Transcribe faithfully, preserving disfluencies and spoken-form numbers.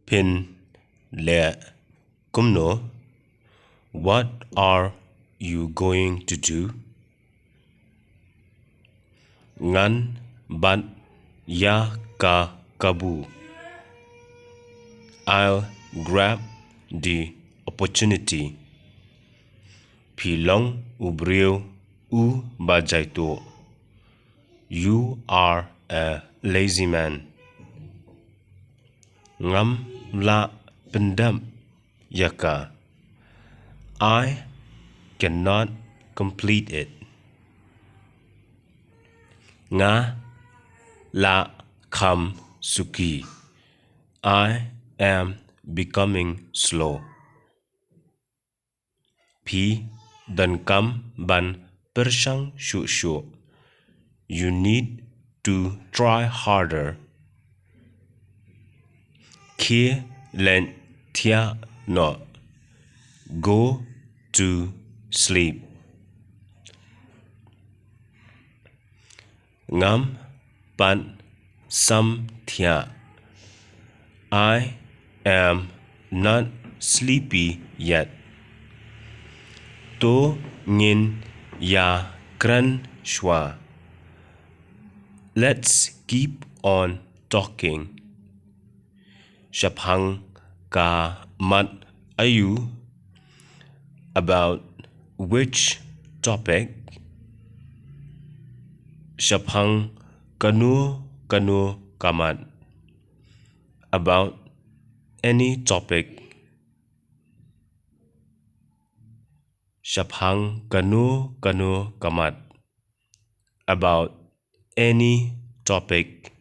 phin leh kumno? What are you going to do? Ngan bat ïa ka kabu. I'll grab the opportunity. Phi long u briew u ba jaituh. You are a lazy man. Ngam lah pyndep ïa ka. I cannot complete it. Nga la kham suki. I am becoming slow. Phi donkam ban pyrshang shuh shuh. You need to try harder. Khie leit thiah noh. Go to sleep. Ngam pat sam thiah. I am not sleepy yet. To ngin ïa kren shuwa. Let's keep on talking. Shaphang ka mat aïu? About which topic? Shaphang kano kano ka mat. About any topic. Shaphang kano kano ka mat. About any topic.